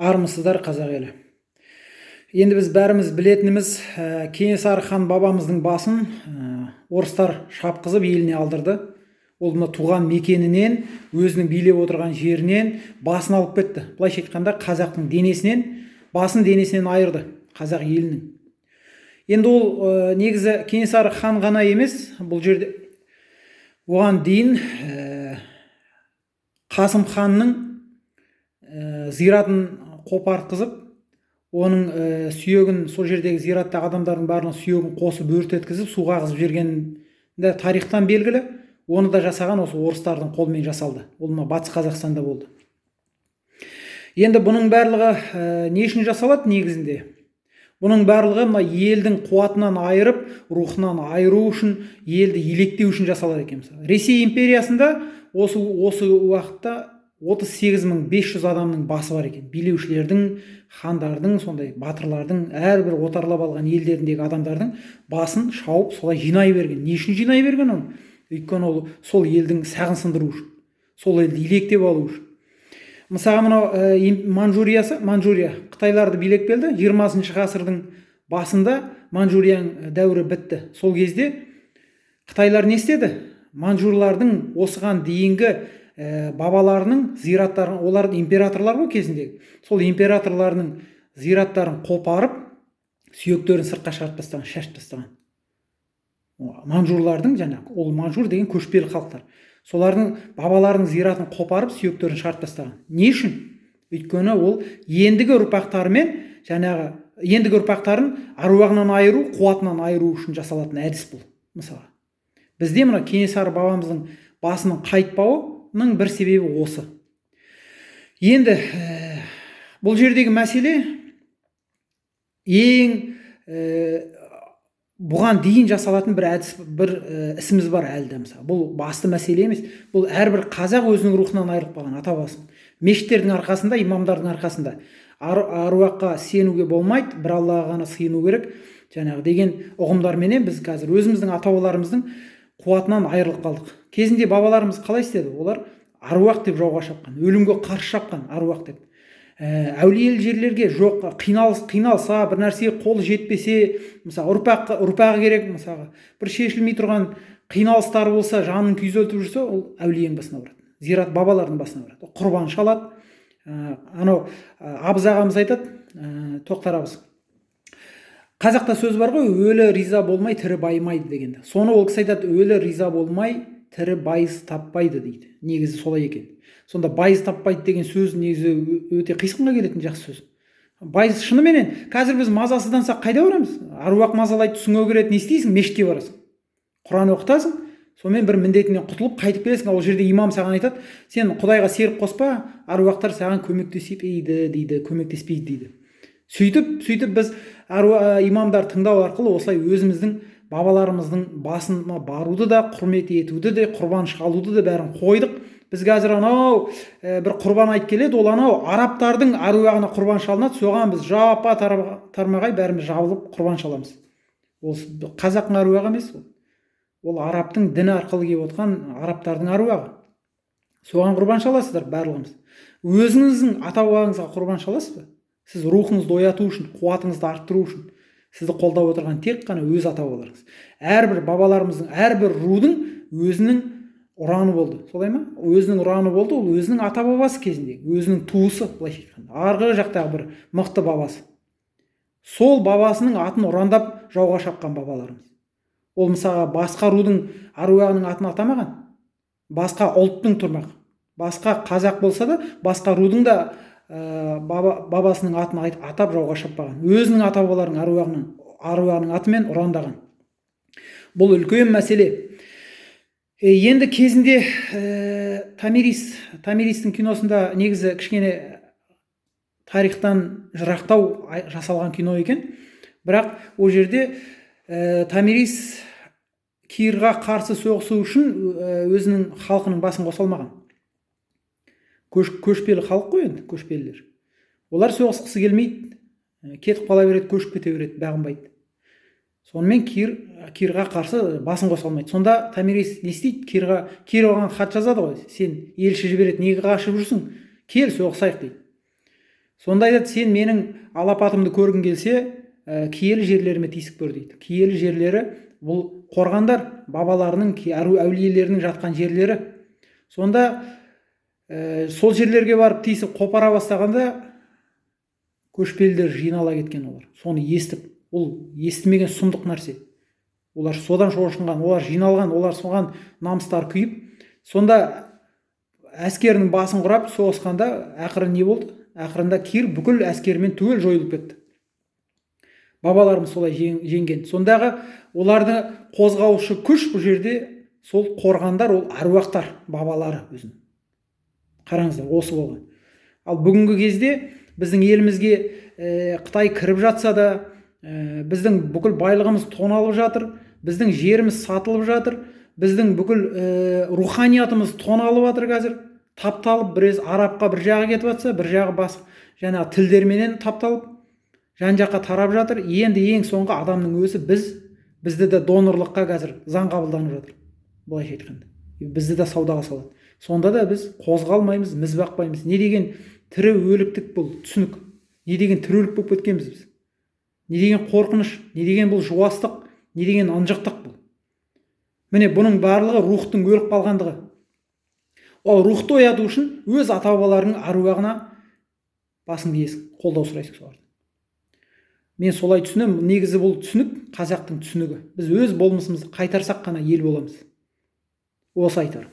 Армысыздар, қазақ елі! Енді біз бәріміз білетініміз, Кенесары хан бабамыздың басын орыстар шапқызып, еліне алдырды. Ол мына туған мекенінен, өзінің билеп отырған жерінен басын алып кетті. Былайша айтқанда, қазақтың денесінен басын, денесінен айырды қазақ елінің. Енді ол негізі Кенесары хан ғана емес, бұл жерде оған дейін Қасым ханның зиратын қопартқызып, оның сүйегін, сол жердегі зираттағы адамдардың барлығының сүйегін қосып, өртеткізіп, суға ағызып жібергені де тарихтан белгілі. Оны да жасаған осы орыстардың қолымен жасалды. Ол мына Батыс Қазақстанда болды. Енді бұның барлығы не үшін жасалады негізінде? Бұның барлығы мына елдің қуатынан айырып, рухынан айыру үшін, елді електеу үшін жасалады екен. Мысалы, Ресей империясында осы уақытта 38 500 адамның басы бар екен. Билеушілердің, хандардың, сондай батырлардың, әрбір отарлап алған елдеріндегі адамдардың басын шауып, солай жинай берген. Не үшін жинай берген оны? Өйткені ол сол елдің сағын сындыру үшін, сол елді илектеп алу үшін. Мысалға, мынау Манчжуриясы, Манчжурия қытайларды билеп келді. 20-ғасырдың басында Манчжурияның дәуірі бітті. Сол кезде қытайлар не істеді? Манчжурлардың осыған дейінгі бабаларының зираттарын, олар императорлар ғой кезіндегі, сол императорларының зираттарын қопарып, сүйектерін сыртқа шығарып тастаған, шашып тастаған. Манчжурлардың, жаңағы ол манчжур деген көшпелі халықтар, солардың бабаларының зиратын қопарып, сүйектерін шығарып тастаған. Не үшін? Өйткені ол ендігі ұрпақтарымен, жаңағы ендігі ұрпақтарын аруағынан айыру, қуатынан айыру үшін жасалатын әдіс бұл. Мысалы, бізде мына Кенесары бабамыздың басының қайтпауының бір себебі осы. Енді бұл жердегі мәселе ең бұған дейін жасалатын бір әдіс, бір ісіміз бар әлі де. Мысалы, бұл басты мәселе емес. Бұл әрбір қазақ өзінің рухынан айырылып қалған ата бабасының мешіттердің арқасында, имамдардың арқасында. Аруаққа сенуге болмайды, бір Аллаға ғана сыйыну керек жаңағы деген ұғымдарменен біз қазір өзіміздің ата бабаларымыздың қуатынан айырылып қалдық. Кезінде бабаларымыз қалай істеді? Олар аруақ деп жауға шапқан, өлімге қарсы шапқан аруақ деп. Әулиелі жерлерге жоқ, қиналса, бір нәрсеге қолы жетпесе, мысалы, ұрпағы керек, мысалға, бір шешілмей тұрған қиналыстары болса, жанын күйзелтіп жүрсе, ол әулиенің басына барады, зират бабалардың басына барады, құрбан шалады. Анау абыз ағамыз айтады, Тоқтар абыз, қазақта сөз бар ғой, «Өлі риза болмай, тірі байымайды» дегенді. Соны ол кісі айтады: «Өлі риза болмай, тірі байыз таппайды», – дейді. Негізі солай екен. Сонда байыз таппайды деген сөз негізі өте қисынға келетін жақсы сөз. Байыз шыныменен, қазір біз мазасыздансақ, қайда барамыз? Аруақ мазалайды, түсіңе кіреді. Не істейсің? Мешітке барасың, құран оқытасың, сонымен бір міндетіңнен құтылып, қайтып келесің. Ол жерде имам саған айтады: «Сен Құдайға серік қоспа, аруақтар саған көмектеспейді», – дейді, көмектеспейді дейді. Сөйтіп біз имамдар тыңдау арқылы осылай өзіміздің бабаларымыздың басына баруды да, құрмет етуді де, құрбан шалуды да, бәрін қойдық. Біз қазір анау бір құрбан айт келеді, ол анау арабтардың әруағына құрбан шалынады. Соған біз жапа тармағай бәріміз жабылып құрбан шаламыз. Ол қазақтың әруағы емес, ол арабтың діні арқылы келіп отқан арабтардың әруағы. Соған құрбан шаласыздар барлығымыз. Өзіңіздің ата бабаңызға құрбан шаласыз ба? Сіз рухыңызды ояту үшін, қуатыңызды арттыру үшін сізді қолдап отырған тек қана өз ата бабаларыңыз. Әрбір бабаларымыздың, әрбір рудың өзінің ұраны болды, солай ма? Өзінің ұраны болды. Ол өзінің ата бабасы кезінде, өзінің туысы, былайша айтқанда, арғы жақтағы бір мықты бабасы. Сол бабасының атын ұрандап, жауға шапқан бабаларымыз. Ол, мысалға, басқа рудың әруағының атын атамаған, басқа ұлттың тұрмақ, басқа қазақ болса да, басқа рудың да бабасының атын атап жауға шаппаған. Өзінің ата бабаларының әруағының атымен ұрандаған. Бұл үлкен мәселе. Енді кезінде Томиристің киносында, негізі кішкене тарихтан жырақтау жасалған кино екен, бірақ ол жерде Томирис Кирға қарсы соғысу үшін өзінің халқының басын қоса алмаған. Көшпелі халық қой енді көшпелілер. Олар соғысқысы келмейді, кетіп қала береді, көшіп кете береді, бағынбайды. Сонымен Кирға қарсы басын қоса алмайды. Сонда Томирис не істейді Кирға? Кир оған хат жазады ғой, сен елші жібереді: «Неге қашып жүрсің? Кел, соғысайық», – дейді. Сонда айтады, сен менің алапатымды көргің келсе, киелі жерлеріме тиісіп көр дейді. Киелі жерлері бұл қорғандар, бабаларының, әулиелерінің жатқан жерлері. Сонда сол жерлерге барып тиісіп қопара бастағанда көшпелілер жинала кеткен олар. Соны естіп, ол естімеген сұмдық нәрсе. Олар содан шошынған, олар жиналған, олар соған намыстары күйіп, сонда әскерінің басын құрап соғысқанда ақыры не болды? Ақырында Кир бүкіл әскерімен түгел жойылып кетті. Бабаларымыз солай жеңген. Сондағы оларды қозғаушы күш бұл жерде сол қорғандар, ол әруақтар, бабалары өзінің. Қараңыздар, осы болған. Ал бүгінгі кезде біздің елімізге Қытай кіріп жатса да, біздің бүкіл байлығымыз тоналып жатыр, біздің жеріміз сатылып жатыр, біздің бүкіл руханиятымыз тоналып жатыр қазір. Тапталып, біраз арабқа бір жағы кетіп жатса, бір жағы бас жаңағы тілдерменен тапталып, жан жаққа тарап жатыр. Енді ең соңғы адамның өзі бізді де донорлыққа қазір заң қабылданып жатыр. Былайша айтқанда, бізді де саудаға салады. Сонда да біз қозғалмаймыз, міз бақпаймыз. Не деген тірі өліктік бұл түсінік? Не деген тірі өлік болып кеткенбіз біз? Не деген қорқыныш, не деген бұл жуастық, не деген ынжықтық бұл? Міне, бұның барлығы рухтың өліп қалғандығы. Ол рухты ояту үшін өз ата-бабаларының әруағына басыңды иесің, қолдау сұрайсың солардан. Мен солай түсінемін. Негізі бұл түсінік қазақтың түсінігі. Біз өз болмысымызды қайтарсақ қана ел боламыз. Осы айтарым.